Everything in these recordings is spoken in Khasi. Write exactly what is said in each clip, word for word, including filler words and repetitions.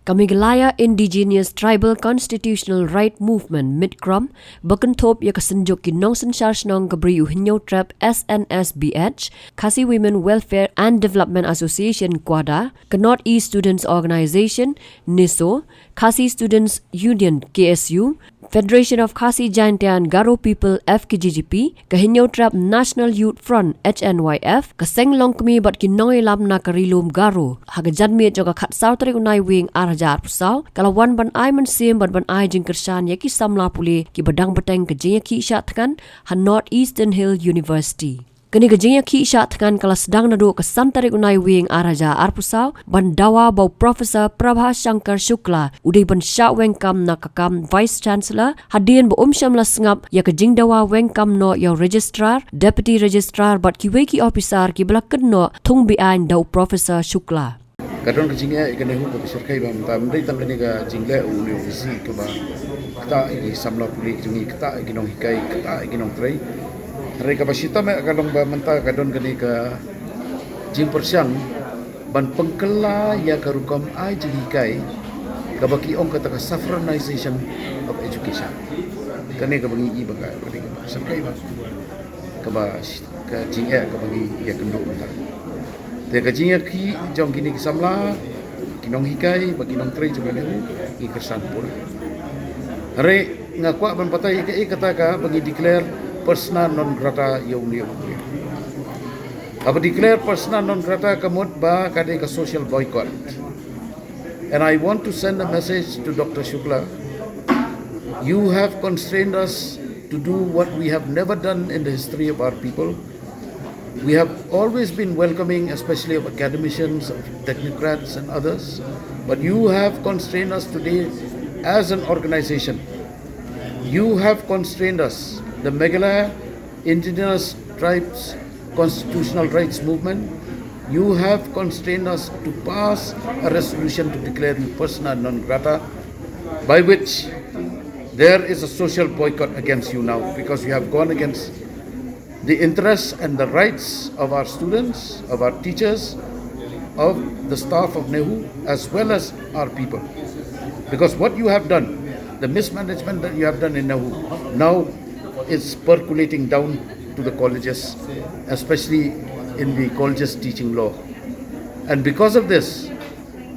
Ka Meghalaya Indigenous Tribal Constitutional Right Movement, MITCROM, ba kynthup ïa ka Synjuk ki Nongsynshar Shnong ka Bri u Hynñiewtrep, S N S B H, Khasi Women Welfare and Development Association, KWADA, ka North East Students Organisation, NESO, Khasi Students Union, K S U, Federation of Khasi Jaintia and Garo People, F K J G P, ka Hynñiewtrep National Youth Front, H N Y F, ka Seng Longkmie bad ki nongïalam na ka Ri Lum Garo, ha ka janmiet jong ka khatsaw tarik u Naiwieng ar hajar arphew saw, ka la wan ban ai mynsiem bad ban ai jingkyrshan ïa ki samla pule kiba dang bteng ka jingïakhih shah thngan ha North Eastern Hill University. Kane ka jingïakhih shah thngan ka la sdang naduh ka san tarik u Naiwieng ar hajar arphew saw, ban dawa ba u Professor Prabha Shankar Shukla u dei ban shah weng kam na ka kam Vice Chancellor, hadien ba um shym la sngap ïa ka jingdawa weng kam noh ïa u Registrar, Deputy Registrar bad kiwei ki ophisar kiba la kynnoh thung beaiñ da u Professor Shukla. Ka don ka jingeh ïa ka NEHU kaba shyrkhei ba mynta, ym dei tang kane ka jingleh u ne u V C kaba ktah ïa ki samla pule ki jong ngi, ktah ïa ki nonghikai, ktah ïa ki nongtrei. Hynrei kaba shitom eh ka long ba mynta ka don kane ka jingpyrshang ban pynkylla ïa ka rukom ai jinghikai kaba ki ong kata ka saffronization of education. Kane kaba ngi i ba ka, kaba ngi shyrkhei ba kaba sh-, ka jingeh kaba ngi ïakynduh mynta. Te ka jingïakhih jong kine ki samla, ki nonghikai bad ki nongtrei jong ka NEHU, ngi kyrshan pura. Hynrei nga kwah ban batai ïa kaei kata kaba ngi declare persona non grata ïa une u briew. Haba declare persona non grata ka mut ba ka dei ka social boycott. And I want to send a message to Doctor Shukla. You have constrained us to do what we have never done in the history of our people. We have always been welcoming, especially of academicians, of technocrats and others. But you have constrained us today as an organization. You have constrained us, the Meghalaya Indigenous Tribes Constitutional Rights Movement. You have constrained us to pass a resolution to declare you persona non grata, by which there is a social boycott against you now because you have gone against the interests and the rights of our students, of our teachers, of the staff of NEHU, as well as our people. Because what you have done, the mismanagement that you have done in NEHU, now it's percolating down to the colleges, especially in the colleges teaching law. And because of this,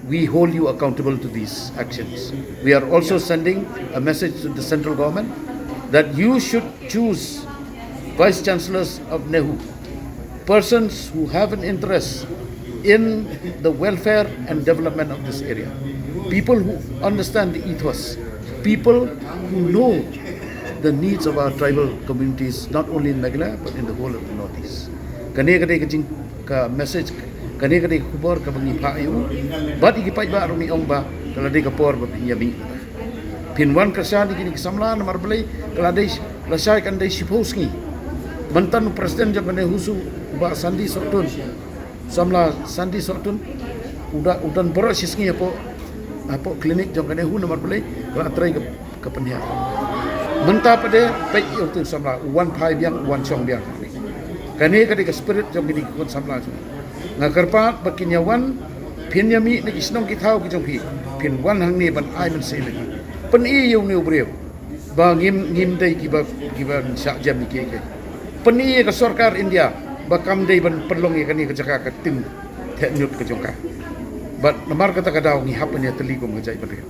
we hold you accountable to these actions. We are also sending a message to the central government that you should choose vice chancellors of NEHU, persons who have an interest in the welfare and development of this area, people who understand the ethos, people who know the needs of our tribal communities, not only in Meghalaya but in the whole of the Northeast. Kane ka dei ka jing, ka message, kane ka dei ka khubor kaba ngi phah ïa u. Bad ïa ki paidbah ruh ngi ong ba ka la dei ka por ba phin ïa mih. Phin wan kyrshan ïa kine ki samla namar balei ka la dei, lashai kan dei shiphew sngi. Mynta u president jong ka NEHUSU, u Bah Sandy Sohtun, samla Sandy Sohtun, u da, u don baroh shi sngi hapoh, hapoh klinik jong ka NEHU namar balei ka la trei ka, ka pynhiar. Mynta pat de peit ïa utu u samla, u wan phai biang, u wan shong biang. Kane ka dei ka spirit jong kine ki khun samla jong ngi. Nga kyrpad ba kin ïa wan, phin ïa mih na ki shnong ki thaw ki jong phi, phin wan hangne ban ai mynsiem ïa ki. Pyni ïa une u briew ba ngim, ngim dei kiba, kiba shah jem ïa kiei kiei. Pyni ïa ka sorkar India ba kam dei ban pynlong ïa kane ka jaka ka ktien theh ñiut ka jong ka. Bad namar kata ka daw ngi hap ban ïa tylli kum ka jaitbynriew.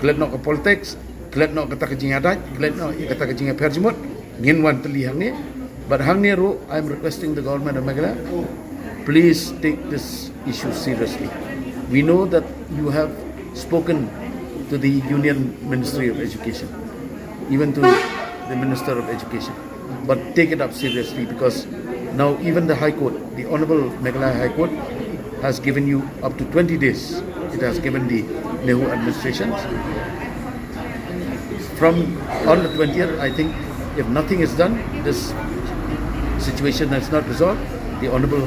Klet noh ka politics, klet noh kata ka jingïadait, klet noh ïa kata ka jingïapher jingmut. Ngin wan tylli hangne. But hangne ruh, I'm requesting the government of Meghalaya, please take this issue seriously. We know that you have spoken to the Union Ministry of Education, even to the Minister of Education. But take it up seriously because now even the High Court, the Honorable Meghalaya High Court, has given you up to twenty days. It has given the NEHU administration. From on the twentieth, I think if nothing is done, this situation is not resolved, the Honorable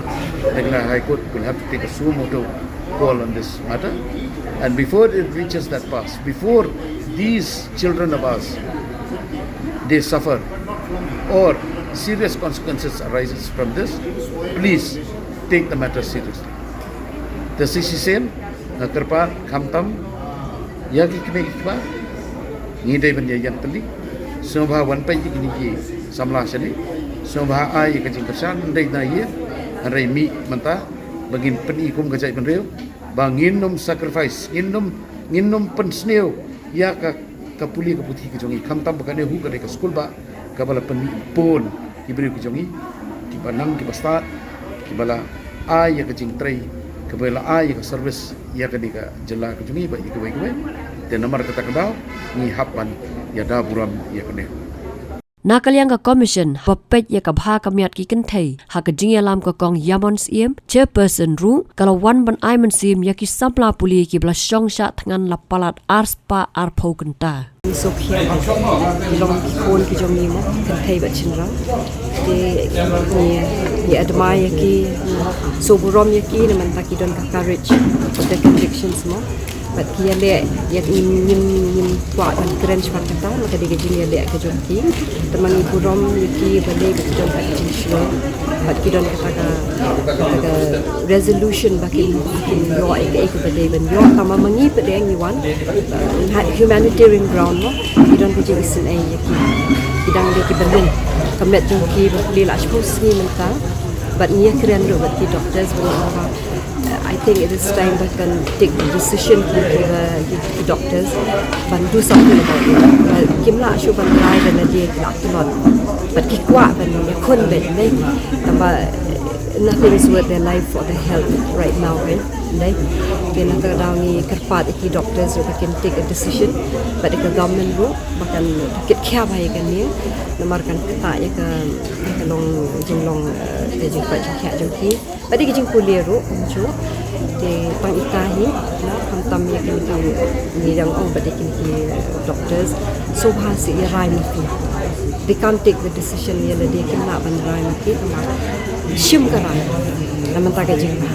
Meghalaya High Court will have to take a suo motu call on this matter. And before it reaches that pass, before these children of ours, they suffer or serious consequences arises from this, please take the matter seriously. Te shisien, nga kyrpad khamtam Ïa ki kmie ki kpa ngi dei ban ïa ïeng tylli. Sngewbha wan peit ïa kine ki samla shane. Sngewbha ai ïa ka jingkyrshan, hynrei na ïa, hynrei mih mynta ba ngin pyni kum ka jaitbynriew ba ngin nym sacrifice, ngin nym, ngin nym pynsniew ïa ka, ka pule ka puthi ka jong ngi, khamtam ba kane ruh ka dei ka skul ba kaba la pynmih bun ki briew ki jong ngi, kiba nang kiba stad, kiba la ai ïa ka jingtrei, kiba la ai ïa ka service ïa kane ka jylla ka jong ngi bad ïa kiwei kiwei. Te namar kata ka daw ngi hap ban ïada burom ïa kane. Na ka liang ka Commission, haba peit ïa ka bha ka miat ki kynthei ha ka jingïalam ka Kong Yamon Syiem, Chairperson ruh, ka la wan ban ai mynsiem ïa ki samla pule kiba la shong shah thngan la palat arspah arphew kynta. Ngi sngewkhia ki long ki khun ki jong ngi mo, kynthei bad shynrang. Te ngi, ngi admire ïa ki, sngewburom ïa ki namar ba ki don ka courage, ki don ka convictions mo. Bad ki ïaleh, ïa ngim, ngim, ngim kwah ban kren shaphang kata, namar ka dei ka jingïaleh ka jong ki. Te ma ngi burom ïa ki balei ba ki don ka jingshlur. Bad ki don kata ka, kata ka resolution ba kin, ba kin ïoh ïa kaei kaba dei ban ïoh. Tangba ma ngi pat de ngi wan, uh, ha-, humanitarian ground mo. Ki don ka jingisynei ïa ki. Ki dang dei kiba lung. Ka met jong ki ba pule la shiphew sngi mynta. Bad ngi ïakren ruh bad ki doctors ba ngi ong ba, uh, I think it is time ba kan take the decision ki, ki, ki, ki doctors ban do something about it. Uh, kim lah shuh ban rai da lade ki la tlot. Bad ki kwah ban ïakhun bad ne. Tangba, uh, nothing is worth their life for their health right now, eh. Dei. Te na kata ka daw ngi kyrpad ïa ki doctors ruh ba kin take a decision. Bad ïa ka government ruh ba kan kit khia bha ïa kane. Namar kan ktah ïa ka, ïa ka long, jinglong, eh, ka jingpait jingkhiah jong ki. Bad ïa ka jingpule ruh kumjuh. Te tang ita hi, na, khamtam ïa kine ki, ngi dang ong bad ïa kine ki, eh, doctors. Sngewbha seh ïa rai ma ki. They can't take the decision ïa lade, kim lah ban rai ma ki, tangba shim ka rai. Na mynta ka jingma.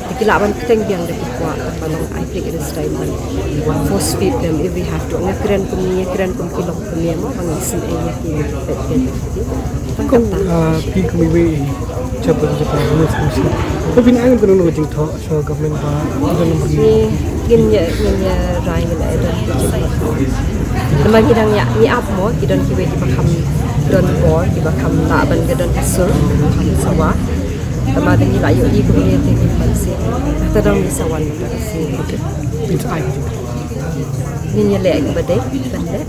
Te ki lah ban bteng biang da ki kwah, tangba long, I think it is time ban force feed them if we have to. Nga kren kum ngi, nga kren kum ki longkmie mo, ba ngi isynei ïa ki, peit, peit, peit. Tang Kong, kata. Ah, phi kum iwei i chairperson jong ka Women's Commission, phi phin ai kano kano ka jingthoh sha government ba, ba ngin ïa, ngin ïa rai, ngin ïa don. Namar ngi dang ïa, ngi ap mo, ki don kiwei kiba kham don bor, kiba kham lah ban ka don ka sur, kham sawa. Namar ngi la ïohi kumne te ngi pan si. Te dang ngi sa wan mynta ka sngi. Ngin ïa leh kiba dei ban leh.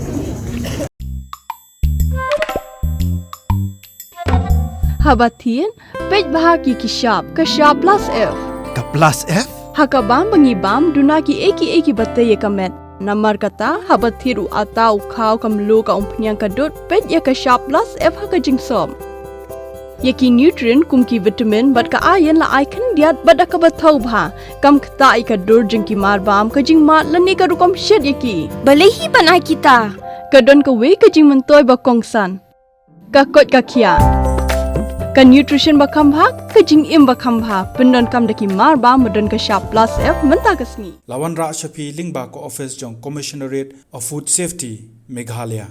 Haba thied, peit bha ki ki shap, ka shap plus F. Ka plus F? Ha ka bam ba ngi bam, duna kiei kiei kiba tei ïa ka met. Namar kata, haba thied u atta, u khaw, ka mluh, ka umphniang, ka dud, peit ïa ka shap plus F ha ka jingsop. Ïa ki nutrient kum ki vitamin bad ka iron la ai khyndiat bad da kaba thaw bha. Kam ktah ïa ka dur jong ki marbam, ka jingmad lane ka rukom shet ïa ki. Balei hi ban ai kita? Ka don kawei ka jingmyntoi ba kongsan. Ka koit ka khiah. Ka nutrition ba kham bha, ka jingim ba kham bha. Pyndonkam da ki marbam ba don ka shap plus F mynta ka sngi. La wanrah sha phi lyngba ka office jong Commissionerate of Food Safety, Meghalaya.